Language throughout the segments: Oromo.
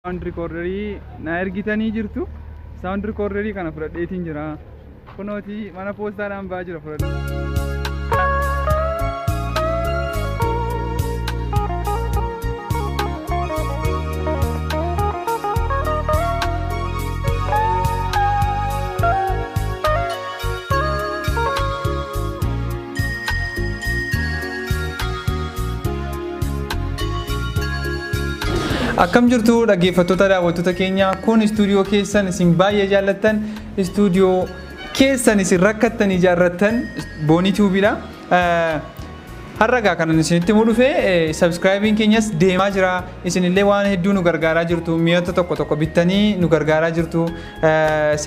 Sound recorderii na ergitanii jirtu. Sound recorderii kana fudhadheetiin jira. Kunooti mana poostaadhaan ba'aa jira fudhadhe. Akkam jirtu dhaggeeffattoota daawwattoota keenya, kun istuudiyoo keessan isin baay'ee jaallattan, istuudiyoo keessan isin rakkattan ijaarrattan Boonii Tuubiidha. Har'a egaa kanan isinitti himuu dhufe, subscribeiin keenyas deemaa jira. Isinillee waan hedduu nu gargaaraa jirtu. Mi'oota tokko tokko bittanii nu gargaaraa jirtu.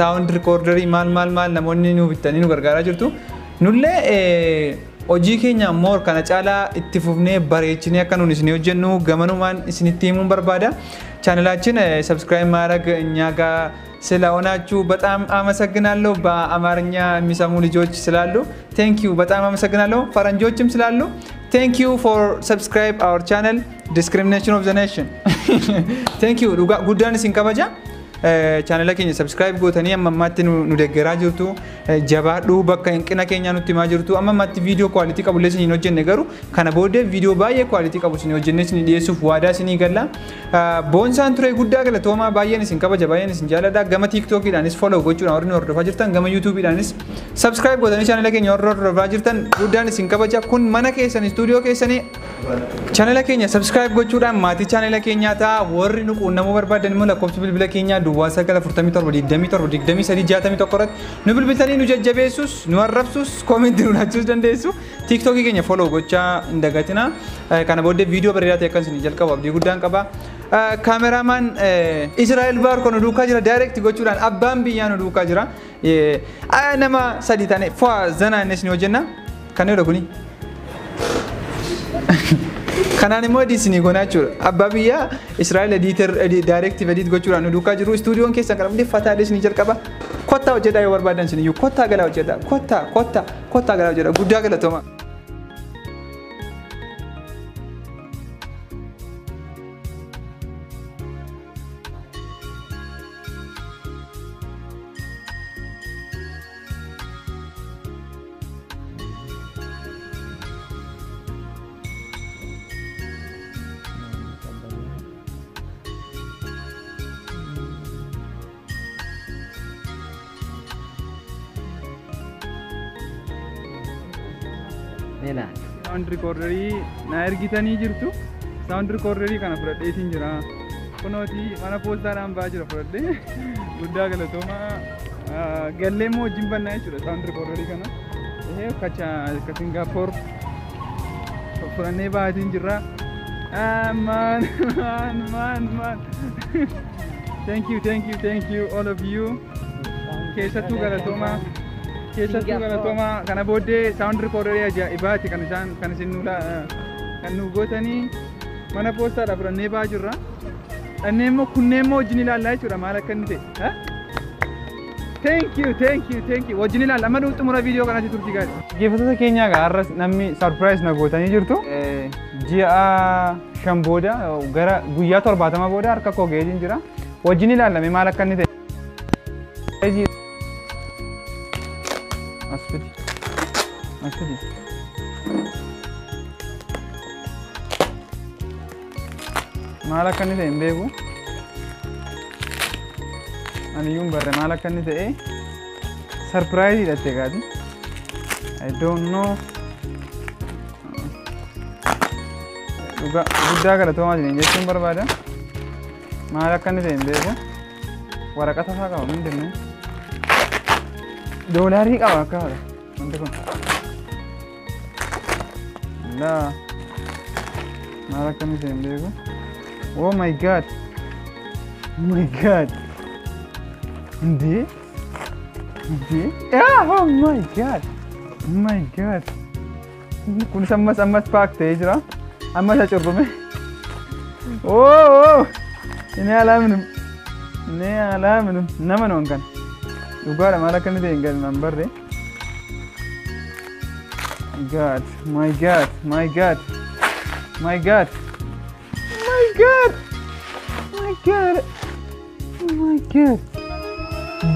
Sound recorderii maal maal maal namoonni nu bittanii nu gargaaraa jirtu. Nullee hojii keenya immoo kana caalaa itti fufnee bareechinee akka nuun isin hojjennu gamanumaan isinitti himuun barbaada. ቻናላችን subscribe ማድረግ እኛ ጋር ስለሆናችሁ በጣም አመሰግናለሁ። በአማርኛ የሚሰሙ ልጆች ስላሉ thank you፣ በጣም አመሰግናለሁ። ፈረንጆችም ስላሉ thank you for subscribe our channel Discrimination of the Nation, thank you. Guddaan isin kabaja. Chaanala keenya subscribe gootanii amma ammaatti nu deeggaraa jirtu. Jabaadhu, bakka hanqina keenyaa nutti himaa jirtu. Amma ammaatti viidiyoo quality qabullee isin hin hojjenne, garuu kana booddee viidiyoo baay'ee quality qabu isin hojjennee isin dhiyeessuuf waadaa isinii galla. Boonsaan ture, guddaa galatoomaa, baay'een isin kabaja, baay'een isin jaalladha. Gama TikTokiidhaanis follow gochuudhaan warri nu hordofaa jirtan, gama YouTubeiidhaanis subscribe gootanii chaanala keenya warri hordofaa jirtan, guddaan isin kabaja. Kun mana keessan, istuudiyoo keessanii. Chaanala keenya subscribe gochuudhaan maatii chaanala keenyaa ta'a. Warri nu quunnamuu barbaadan immoo lakkoofsa bilbila keenyaa 0947 27 23 61 irratti nu bilbiltanii nu jajjabeessus, nu arrabsus, commentii nu laachuus dandeessu. TikTokii keenya follow gochaa hin dagatina. Kana booddee viidiyoo bareedaa ta'e akkan isin jalqabu abdii guddaan qaba. Cameraman Israa'el Baarko nu duukaa jira, direct gochuudhaan abbaan biyyaa nu duukaa jira. Nama sadi taane fo'a zanaa innis ni hojjenna. Kan jedhu kuni. Kanaan immoo edit isinii goonaa jechuudha. Abbaa biyyaa Israa'el editor direct edit gochuudhaan nu duukaa jiru. Istuudiyoon keessan kana hundi fataadhee isinii jalqaba. Kottaa hojjedhaa, yoo barbaadan isiniyyuu kottaa galaa hojjedhaa. Kottaa, kottaa, kottaa galaa hojjedhaa. Guddaa galatooma. Mela. Sound recorderii na ergitanii jirtu. Sound recorderii kana fudhadheetiin jira. Kunooti mana poostaadhaan ba'aa jira fudhadhee. Guddaa galatoomaa. Gallee immoo wajjin bannaa jechuudha sound recorderii kana. Ihee, kacha ka Singaappoor fudhannee ba'aatiin jirra. Man, man, man, man. Thank you, thank you, thank you all of you. Keessattuu galatoomaa. Keessattuu galatoomaa. Kana booddee sound recorderii ajaa'ibaati kan isaan kan isin nu kan nu gootanii. Mana poostaadhaa fudhannee ba'aa jirra. Dhannee immoo kunneen immoo wajjin ilaallaa jechuudha maal akka inni ta'e. Thank you, thank you, thank you. Wajjin ilaalla. Amma xumura viidiyoo kanaatti turtii gaarii. Dhaggeeffattoota keenyaa egaa har'as namni surprise na gootanii jirtu. Ji'a 5 booda, gara guyyaa 70 booda harka koo ga'ee jira. Wajjin ilaallame maal akka inni ta'e. As fidi. As fidi. Maal akka inni ta'e hin beeku. Ani iyyuu hin barre maal akka inni ta'e. Surprise hidhatte gaati. I don't know. Dhugaa guddaa galatoomaa jiran jechuun barbaada. Maal akka inni ta'e hin beeku. Waraqata isaa qaba mindinne. Doolaarii qaba akka haala. Wanti kun. Laa. Maal akka inni ta'e hin beeku. Oh my God. Oh my God. እንዴ እንዴ! Oh my God. Oh my God. Kunis ammas ammas pack ta'ee jira. Ammas acurrume. Oh oh! እኔ አላምንም. እኔ አላምንም. Nama noon kana. Dhugaadha, maal akka inni ta'e hin galme hin barre. God, my God, my God, my God, my God, my God. Oh my God.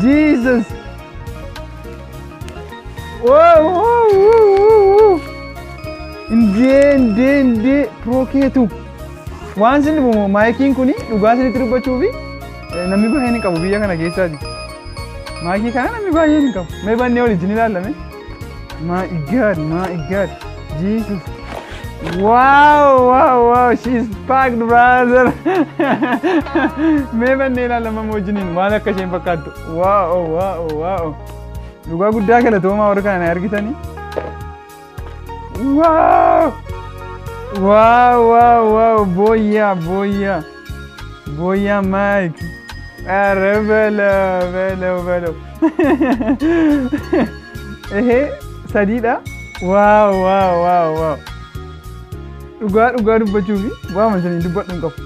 Jesus. Wow, wow, wow, wow. እንዴ እንዴ እንዴ pirookeetu waan sin dhibu maayikiin kuni dhugaa isinitti dubbachuu fi namni baay'een hin qabu biyya kana keessaati. Maayikii kana namni baay'een hin qabu. Mee bannee waliin ilaallame. My God, my God, Jesus. Wow, wow, wow, she's packed, brother. Mee bannee ilaallama wajjiniin waan akka isheen fakkaattu. Wow, wow, wow. Dhugaa guddaa galatoomaa warra kana argitanii. Wow! Wow, wow, wow, Boya, Boya. Boya mic. ኧረ በለው በለው በለው። ይሄ sadiidha. Wow, wow, wow, wow. Dhugaa dhugaa dubbachuu fi waama isinii dubbadhu hin qabu.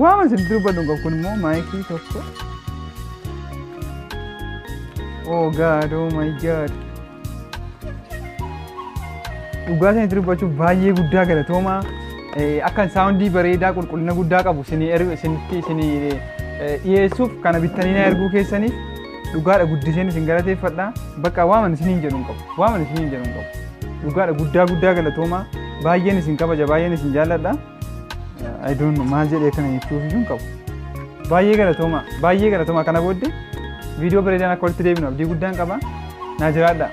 Waama isinii dubbadhu hin qabu. Kun immoo maayikii tokko. Oh God, oh my God. Dhugaa isinitti dubbachuuf baay'ee guddaa galatoomaa. Akka soundii bareedaa qulqullina guddaa qabu isinitti isinii dhiyeessuuf kana bittanii na erguu keessaniif dhugaadha guddiseen isin galateeffadha. Bakka waaman isiniin jedhu hin qabu. Waaman isiniin jedhu hin qabu. Dhugaadha guddaa guddaa galatoomaa. Baay'een isin kabaja, baay'een isin jaalladha. I don't know maal jedhee kana jechuuf iyyuu hin qabu. Baay'ee galatoomaa, baay'ee galatoomaa. Kana booddee viidiyoo bareedaan akka walitti deebinu abdii guddaan qaba. Naa jiraadha.